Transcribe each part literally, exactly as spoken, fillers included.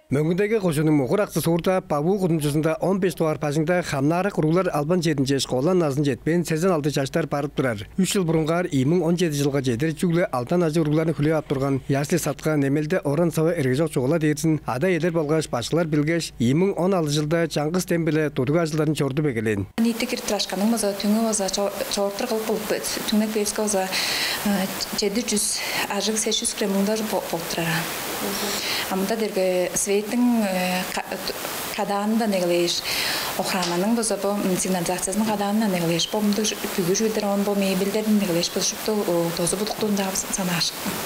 Мөңгүн-Тайга кожууннуң Мугур-Аксы суурда Бавуу кудумчузунда он беш дугаар бажыңда хамнаарак уруглар албан черинче школа назын четпээн сезен алды чаштар барып турар. Үш чыл бурунгаар ийи муң он чеди чылга чедир чүгле алдан ажыг уругларны хүлээп ап турган ясли-садка немелде оран-сава эргежок чугула дээрзин ада-иелер болгаш башкылар билгеш, ийи муң он алды чылда чаңгыс дем-биле тудуг ажылдарын чорудуп эгелээн. Ниити кирип турашканның база түңү база чо- чоортур кылып болуп, түңнеп кээбиске база чеди чүс ажыг сес чүс кремуңда болуп турар. А мында дерге светтиң кадаанындан эгелээш, охрананың база бо сигнализациясының кадаанындан эгелээш, бо мындыг бүгү чүүлдер, оон бо мебелдерден эгелээш, бо шупту дозу будуктуунда санаашкын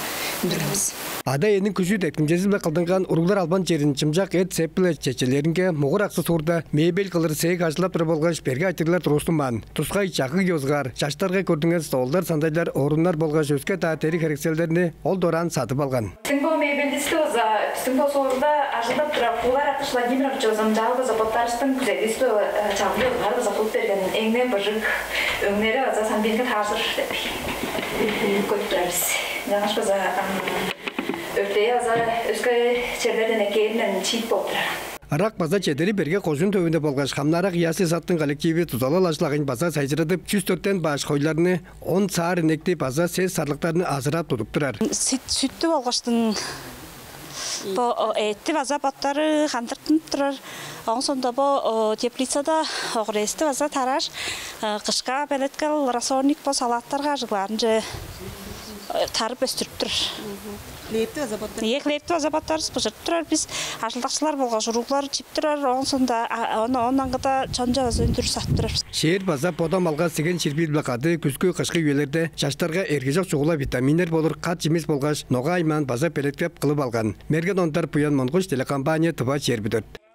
үндүргенбиз. Ада-иениң күжү деткимчези-биле кылдынган уруглар албан черин чымчак эт-сеп-биле чечелээринге Мугур-Аксы суурда мебель кылыр цех ажылдап турар болгаш берге айтырыглар тургустунмаан. Тускай чагыг ёзугаар чаштарга көрдүнген столдар, сандайлар, оруннар болгаш өске-даа дериг-херекселдерни ол дораан садып алган. Бистиң бо мебелдисти база бистиң бо суурда ажылдап турар Куулар Акыш Владимирович база ынчаар база боттарывыстың күзелдивис-биле чагыг ёзугаар база кылып берген, эң-не быжыг, өңнери база сандиинге таарзыр деп көрүп турар бис. Ынчангаш база өртээ база өске черлерден эккээринден чиик болуп турар. Ырак база чедери берге кожуун төвүнде болгаш хамнаарак ясли-садтың коллективи дузалал ажыл-агыйын база сайзырадып, чүс дөртен баш хойларны, он саар инекти база сес сарлыктарны азырап тудуп турар. Сүт, сүттү болгаштың бо эътти база боттары хандыртынып турар. Оон соонда бо теплицада огурецти база тараар, кышка белеткел, рассольник, бо салаттарга ажыглаарынче тарып өстүрүп турар. Хлебти база боттар. Ийе, хлебти база боттарывыс быжырып турар. Бис ажылдакчылар болгаш уруглар чип турар. Оон соонда ону оон аңгыда чонча база үндүр сатып турар. Шээр база бода малга сиген ширбиир-биле кады күскү-кышкы үелерде чаштарга эргежок чугула витаминнер болур кат-чимис болгаш ногаа-аймаан база белеткеп кылып алган. Мерген Ондар, Буян Монгуш, телекомпания «Тыва чээрби дөрт».